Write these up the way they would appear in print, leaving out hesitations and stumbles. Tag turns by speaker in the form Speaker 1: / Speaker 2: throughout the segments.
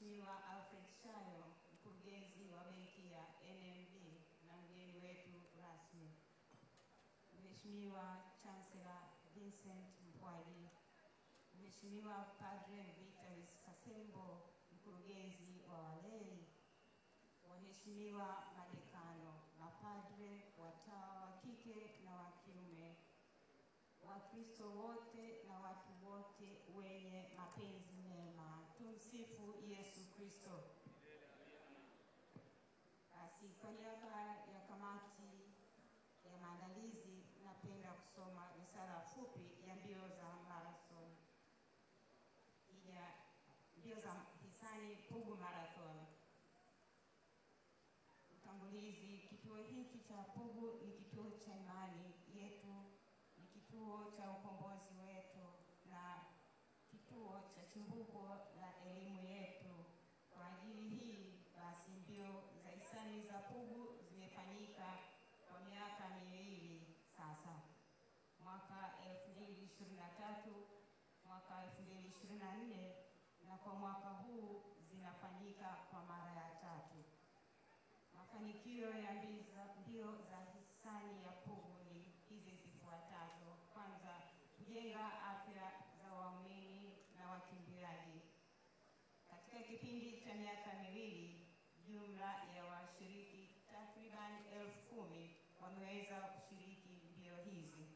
Speaker 1: Mheshimiwa Alfred Shayo, mkurugenzi wa benki ya NMB na mgeni wetu rasmi, Mheshimiwa Chancellor Vincent Mpwali, Mheshimiwa Padre Vitalis Kasembo, mkurugenzi wa walei, waheshimiwa madekano, mapadre, watawa wa kike na wa kiume, Wakristo wote na watu wote wenye mapenzi mema. Tumsifu Yesu Kristo. Basi kwa niaba ya kamati ya maandalizi napenda kusoma risala fupi ya mbio za marathon, ya mbio za hisani Pugu Marathon. Utangulizi. Kituo hiki cha Pugu ni kituo cha imani yetu, ni kituo cha ukombozi wetu na kituo cha chimbuko la elimu yetu. Kwa ajili hii basi mbio za hisani za Pugu zimefanyika kwa miaka miwili sasa, mwaka 2023, mwaka 2024 na kwa mwaka huu zinafanyika kwa mara ya tatu. Mafanikio ya mbio za hisani ya Pugu ni hizi zifuatazo. Kwanza, kujenga afya za waumini na wakimbiaji. Katika kipindi cha miaka miwili, jumla ya washiriki takriban 10,000 wameweza kushiriki mbio hizi.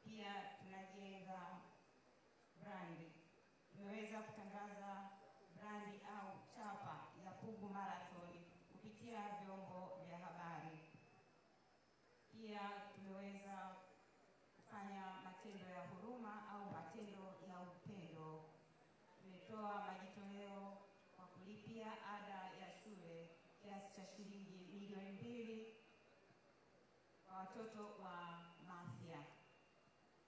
Speaker 1: Pia tunajenga brandi. Tumeweza kutangaza brandi au chapa ya Pugu Marathon kupitia vyombo vya habari. Pia tumeweza kufanya matendo ya huruma au matendo ya upendo. Tumetoa majitoleo kwa kulipia ada ya shule kiasi cha shilingi 2,000,000 kwa watoto wa Mafia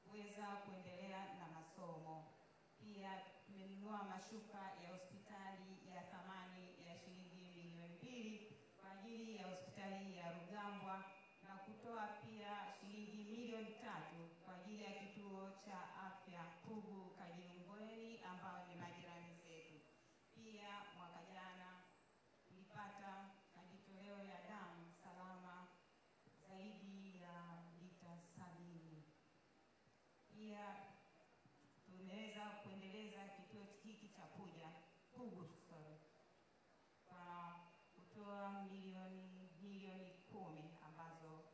Speaker 1: kuweza kuendelea na masomo. Pia tumenunua mashuka ya hospitali ya thamani ya shilingi 2,000,000 kwa ajili ya hospitali ya Rugambwa na kutoa pia shilingi 3,000,000 kwa ajili ya kituo cha afya Pugu Kajiungweni ambao ni majirani zetu. Pia mwaka jana tulipata majitoleo ya damu salama zaidi ya lita 70. Pia tumeweza kuendeleza kituo hiki cha Pugu kwa kutoa milioni 10 ambazo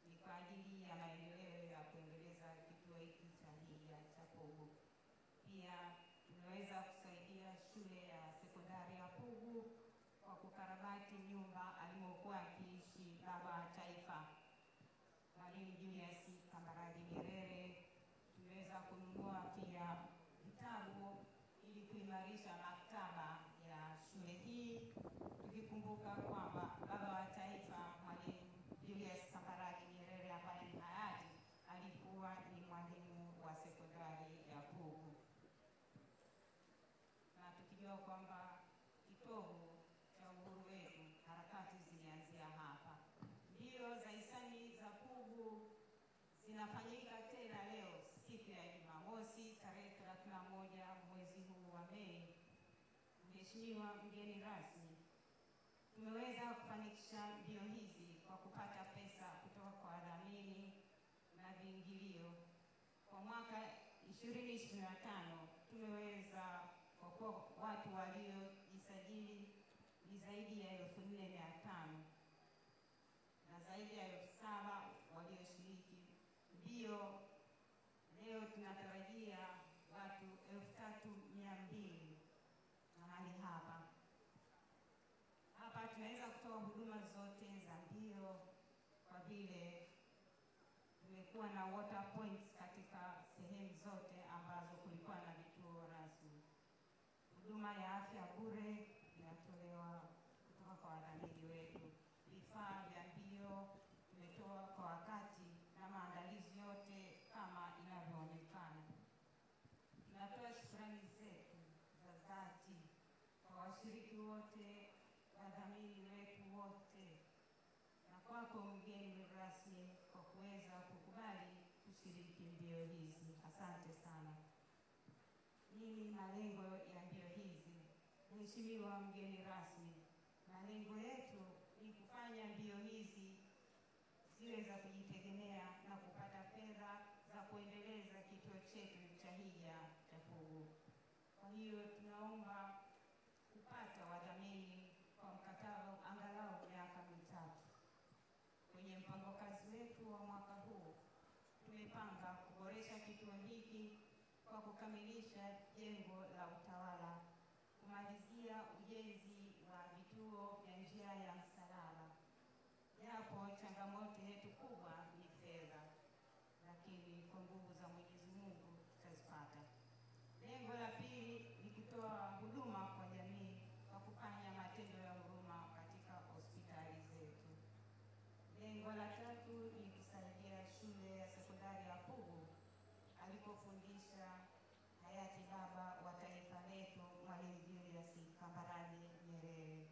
Speaker 1: ni kwa ajili ya maendeleo ya kuendeleza kituo hiki cha hija cha Pugu. Pia tumeweza kusaidia shule ya sekondari ya Pugu kwa kukarabati nyumba alimokuwa akiishi baba wa taifa Mwalimu Julius Kambarage Nyerere. Tumeweza kununua pia vitabu ili kuimarisha maktaba ya shule hii, tukikumbuka kwamba baba wa taifa Mwalimu Julius Kambarage Nyerere ambaye ni hayati alikuwa ni mwalimu wa sekondari ya Pugu, na tukijua kwamba kitovu cha uhuru wetu harakati zilianzia hapa. Mbio za hisani za Pugu zinafanyika tena leo siku ya Jumamosi tarehe 31 mwezi huu wa Mei. Mheshimiwa mgeni rasmi, tumeweza kufanikisha mbio hizi kwa kupata pesa kutoka kwa wadhamini na viingilio. Kwa mwaka 2025 tumeweza, kwa kuwa watu waliojisajili ni zaidi ya 4,500 na zaidi ya 7,000 walioshiriki mbio. Leo tunatarajia watu 3,200 mahali hapa. Hapa tunaweza kutoa huduma zote za mbio kwa vile tumekuwa na water points katika sehemu zote ambazo kulikuwa na vituo rasmi. Huduma ya afya bure inatolewa kutoka kwa wadhamini wetu. Vifaa vya mbio tumetoa kwa wakati na maandalizi yote kama inavyoonekana. Tunatoa shukrani zetu za dhati kwa washiriki wote, wadhamini wetu wote, na kwako mgeni rasmi kwa kuweza kukubali kushiriki mbio hizi. Asante sana. Nini malengo ya mbio hizi? Mheshimiwa mgeni rasmi, malengo yetu ni kufanya mbio hizi ziwe za kujitegemea na kupata fedha za kuendeleza kituo chetu cha hija cha Pugu. Kwa hiyo tunaomba kupata wadhamini kwa mkataba angalau miaka 3. Kwenye mpango kazi wetu wa mwaka huu tumepanga kuboresha kituo hiki kwa kukamilisha jengo la utawala, kumalizia ujenzi wa vituo vya njia ya msalaba. Japo changamoto yetu kubwa ni fedha, lakini kwa nguvu za Mwenyezi Mungu tutazipata. Lengo la pili ni kutoa huduma kwa jamii kwa kufanya matendo ya huruma katika hospitali zetu. Lengo la tatu ni kusaidia shule ya sekondari ya Pugu alikofundisha hayati baba wa taifa letu Mwalimu Julius Kambarage Nyerere.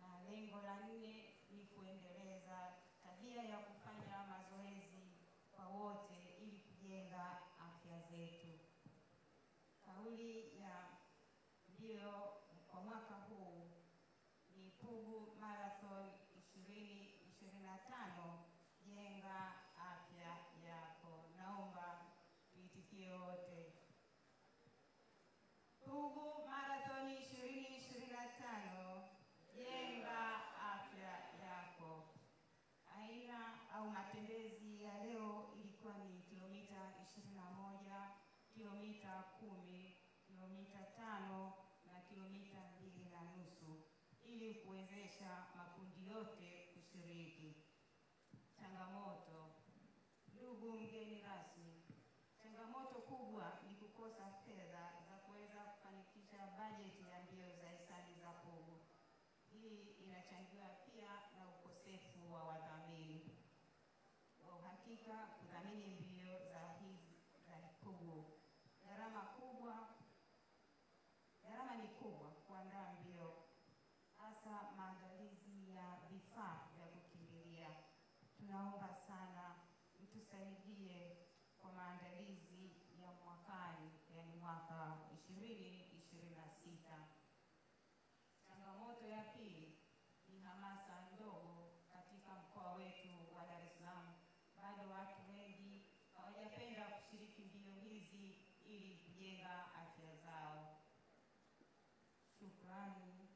Speaker 1: Na lengo la nne ni kuendeleza tabia ya kufanya mazoezi kwa wote ili kujenga afya zetu. Kauli ya mbio kwa mwaka huu ni Pugu Marathon 2025, jenga afya yako. Naomba tuitikie wote. Pugu Marathon 2025, jenga afya yako. Aina au matembezi ya leo ilikuwa ni kilomita 21, kilomita 10, kilomita 5 na kilomita 2.5 ili kuwezesha makundi yote kushiriki. Changamoto. Ndugu mgeni rasmi, changamoto kubwa ni kukosa fedha za kuweza kufanikisha bajeti ya mbio za hisani za Pugu. Hii inachangiwa pia na ukosefu wa wadhamini wa uhakika kudhamini mbio za hizi za Pugu. Gharama ni kubwa kuandaa mbio, hasa maandalizi ya vifaa vya kukimbilia. Tunaomba sana mtusaidie kwa maandalizi ya mwakani, yani mwaka 2026. Changamoto ya pili ni hamasa ndogo katika mkoa wetu wa Dar es Salaam. Bado watu wengi hawajapenda kushiriki mbio hizi ili kujenga afya zao. Shukrani.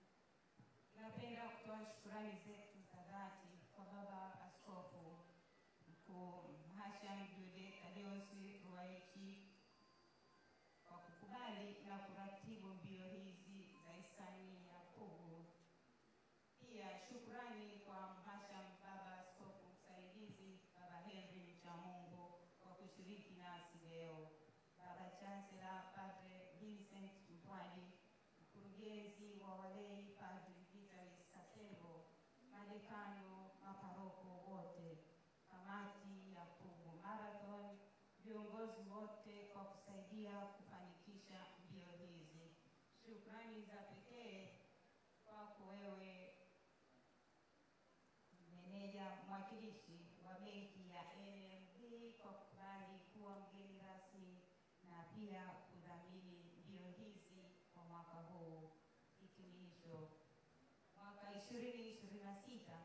Speaker 1: Napenda kutoa shukrani zetu za dhati kwa Baba Askofu Mkuu Mhashamu Jude Thaddaeus Ruwa'ichi kwa kukubali na kuratibu mbio hizi za hisani ya Pugu. Pia shukrani kwa Mhashamu Baba Askofu Msaidizi Baba Henry Mchamungu kwa kushiriki nasi leo, Baba Chancellor Padre Vincent Mpwani, mkurugenzi wa walei Padre Vitalis Kasembo, madekano, maparoko wote, kamati ya Pugu Marathon, viongozi wote kwa kusaidia kufanikisha mbio hizi. Shukrani za pekee kwako wewe meneja mwakilishi wa benki ya NMB kwa kukubali kuwa mgeni rasmi na pia kudhamini mbio hizi kwa mwaka huu. Hitimisho. Mwaka 2026